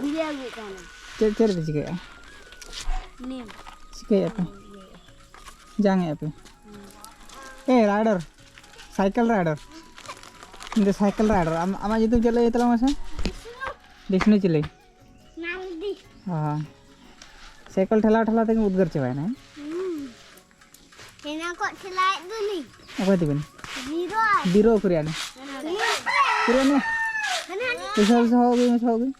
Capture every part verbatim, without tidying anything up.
Video ᱟᱹᱜᱩᱭᱮᱫ ᱛᱟᱦᱮᱱᱟ᱾ ᱪᱮᱫ, ᱪᱮᱫ ᱯᱮ ᱪᱤᱠᱟᱹᱭᱮᱫᱼᱟ? ᱱᱤᱢ᱾ ᱪᱤᱠᱟᱹᱭᱮᱫᱼᱟ ᱯᱮ? ᱡᱟᱝ ᱮᱫᱼᱟ ᱯᱮ? ᱮ, ᱨᱟᱭᱰᱟᱨ, ᱥᱟᱭᱠᱮᱞ ᱨᱟᱭᱰᱟᱨ᱾ ᱤᱧ ᱫᱚ ᱥᱟᱭᱠᱮᱞ ᱨᱟᱭᱰᱟᱨ᱾ ᱟᱢ, ᱟᱢᱟᱜ ᱧᱩᱛᱩᱢ ᱪᱮᱫ ᱞᱟᱹᱭ ᱛᱟᱞᱟᱝ ᱢᱮᱥᱮ? ᱵᱤᱥᱱᱩ ᱪᱤᱞᱤ? ᱢᱟᱨᱰᱤ᱾ ᱚ᱾ ᱥᱟᱭᱠᱮᱞ ᱴᱷᱮᱞᱟᱣ ᱴᱷᱮᱞᱟᱣ ᱛᱮᱜᱮᱢ ᱩᱫᱽᱜᱟᱹᱨ ᱪᱟᱵᱟᱭᱮᱱᱟ, ᱦᱮᱸ? ᱦᱩᱸ᱾ ᱦᱮᱱᱟ ᱠᱚ ᱴᱷᱮᱞᱟᱭᱮᱫ ᱫᱚᱞᱤᱧ᱾ ᱚᱠᱚᱭ ᱛᱟᱹᱵᱤᱱ? ᱵᱤᱨᱚ᱾ ᱵᱤᱨᱚ ᱩᱠᱩᱨ ᱭᱟ ᱱᱮ? ᱦᱟᱱᱟ ᱱᱚᱰᱮ᱾ ᱩᱠᱩᱨ ᱭᱟ ᱱᱮ? ᱦᱟᱱᱟ ᱱᱚᱰᱮ᱾ ᱯᱚᱭᱥᱟ, ᱯᱚᱭᱥᱟ ᱦᱚᱦᱚ ᱟᱹᱜᱩᱭ ᱢᱮ, ᱦᱚᱦᱚ ᱟᱹᱜᱩᱭ ᱢᱮ᱾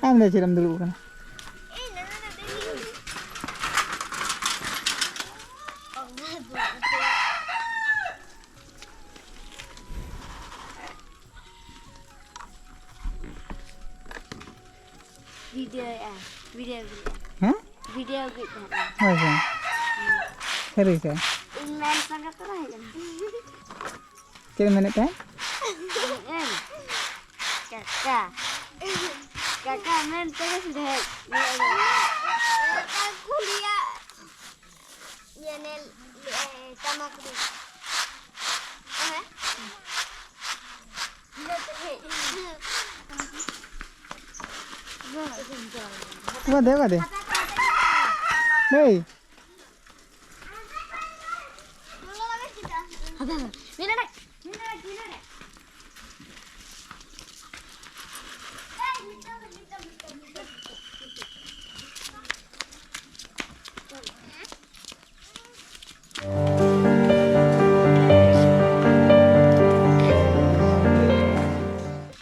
ᱟᱢ ᱫᱚ ᱪᱮᱫ ᱮᱢ ᱫᱩᱲᱩᱵ ᱟᱠᱟᱱᱟ? ᱵᱷᱤᱰᱤᱭᱳᱭᱮᱫᱼᱟ, ᱵᱷᱤᱰᱤᱭᱳ, ᱵᱷᱤᱰᱤᱭᱳ᱾ ᱦᱮᱸ? ᱵᱷᱤᱰᱤᱭᱳ ᱟᱹᱜᱩᱭᱮᱫ ᱛᱟᱦᱮᱸᱫ᱾ ᱦᱳᱭ ᱥᱮ᱾ ᱥᱟᱹᱨᱤ ᱥᱮ? ᱤᱧ ᱢᱮᱱ ᱥᱟᱸᱜᱮ ᱛᱚ ᱵᱟᱭ ᱦᱮᱡ ᱮᱱᱟ᱾ ᱪᱮᱫ ᱮᱢ ᱢᱮᱱᱮᱫ ᱛᱟᱦᱮᱸᱫ? ᱮᱢ᱾ ᱠᱟᱠᱟ᱾ ᱠᱟᱠᱟ ᱢᱮᱱ ᱛᱮᱜᱮ ᱥᱤᱫᱷᱟᱹ ᱦᱮᱡ᱾ ᱠᱟᱠᱟ ᱠᱩᱞᱤᱭᱟ᱾ ᱧᱮᱱᱮᱞ, ᱮ, ᱴᱟᱢᱟᱠ ᱨᱩ᱾ ᱦᱮᱸ? ᱵᱟᱫᱮ, ᱵᱟᱫᱮ᱾ ᱦᱮᱭ᱾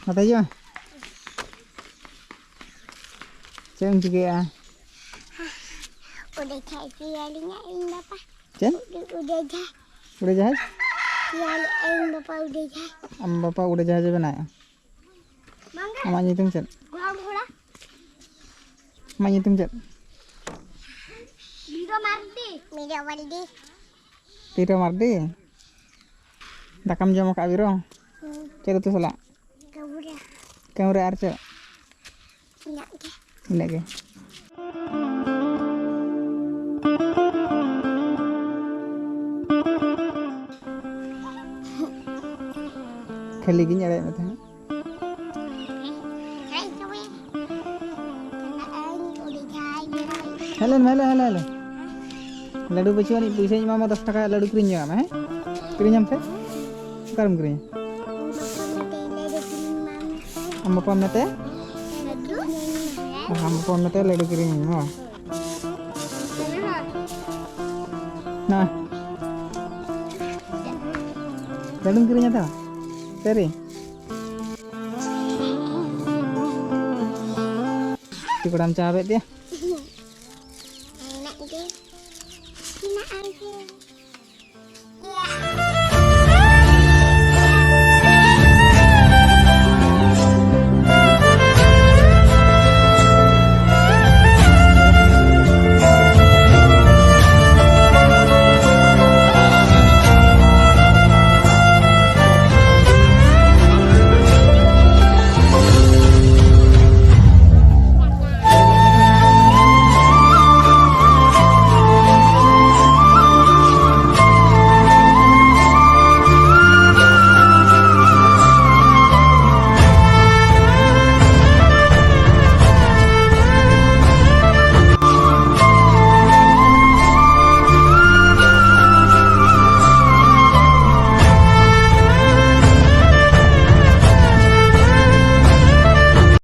ᱱᱚᱛᱮ ᱦᱤᱡᱩᱜ ᱢᱮ᱾ ᱪᱮᱫ ᱮᱢ ᱪᱤᱠᱟᱹᱭᱮᱫᱼᱟ? ᱚᱸᱰᱮ ᱪᱟᱭ ᱯᱤᱭᱟᱞᱤᱧᱟ ᱤᱧ ᱵᱟᱯᱟ᱾ ᱪᱮᱫ? ᱩᱰᱟᱹ-, ᱩᱰᱟᱹ ᱡᱟᱦᱟᱡᱽ᱾ ᱩᱰᱟᱹ ᱡᱟᱦᱟᱡᱽ? ᱯᱤᱭᱟᱞᱤᱧᱟ ᱤᱧ ᱵᱟᱯᱟ ᱩᱰᱟᱹ ᱡᱟᱦᱟᱡᱽ᱾ ᱟᱢ ᱵᱟᱯᱟ ᱩᱰᱟᱹ ᱡᱟᱦᱟᱡᱽ ᱮ ᱵᱮᱱᱟᱣᱮᱫᱼᱟ? ᱵᱟᱝᱜᱮ᱾ ᱟᱢᱟᱜ ᱧᱩᱛᱩᱢ ᱪᱮᱫ? ᱜᱚᱲᱚᱢ ᱠᱚᱲᱟ᱾ ᱟᱢᱟᱜ ᱧᱩᱛᱩᱢ ᱪᱮᱫ? ᱵᱤᱨᱚ ᱢᱟᱨᱰᱤ᱾ ᱵᱤᱨᱚ ᱢᱟᱨᱰᱤ᱾ ᱵᱤᱨᱚ ᱢᱟᱨᱰᱤ? ᱫᱟᱠᱟᱢ ᱡᱚᱢ ᱟᱠᱟᱫᱼᱟ ᱵᱤᱨᱚ? ᱦᱩᱸ᱾ ᱪᱮᱫ ᱩᱛᱩ ᱥᱟᱞᱟᱜ? ᱠᱟᱹᱢᱨᱟ᱾ ᱠᱟᱹᱢᱨᱟ ᱟᱨ ᱪᱮᱫ? ᱤᱱᱟᱹᱜ ᱜᱮ᱾ ᱤᱱᱟᱹᱜ ᱜᱮ᱾ ᱠᱷᱟᱹᱞᱤ ᱜᱤᱧ ᱮᱲᱮᱭᱮᱫ ᱢᱮ ᱛᱟᱦᱮᱸᱫ᱾ ᱦᱮᱞᱮᱱ ᱢᱮ, ᱦᱮᱞᱮᱱ, ᱦᱮᱞᱮᱱ, ᱦᱮᱞᱮᱱ᱾ ᱞᱟᱹᱰᱩ ᱵᱟᱹᱪᱩᱜ ᱟᱹᱱᱤᱡ, ᱯᱚᱭᱥᱟᱧ ᱮᱢᱟᱢᱟ ᱫᱚᱥ ᱴᱟᱠᱟ, ᱞᱟᱹᱰᱩ ᱠᱤᱨᱤᱧ ᱡᱚᱝᱟᱜ ᱢᱮ, ᱦᱮᱸ? ᱠᱤᱨᱤᱧᱟᱢ ᱥᱮ? ᱚᱠᱟᱨᱮᱢ ᱠᱤᱨᱤᱧᱟ? ᱟᱢ ᱵᱟᱯᱟᱢ ᱢᱮᱛᱟᱭᱟ? ᱚ, ᱟᱢ ᱵᱟᱯᱟᱢ ᱢᱮᱛᱟᱭᱟ ᱞᱟᱹᱰᱩ ᱠᱤᱨᱤᱧ ᱟᱹᱧ ᱢᱮ, ᱵᱟᱝ? ᱱᱟ᱾ ᱞᱟᱹᱰᱩᱢ ᱠᱤᱨᱤᱧᱟ ᱛᱚ? ᱥᱟᱹᱨᱤ? ᱪᱮᱫ ᱠᱚᱲᱟᱢ ᱪᱟᱯᱮᱫ ᱛᱮ?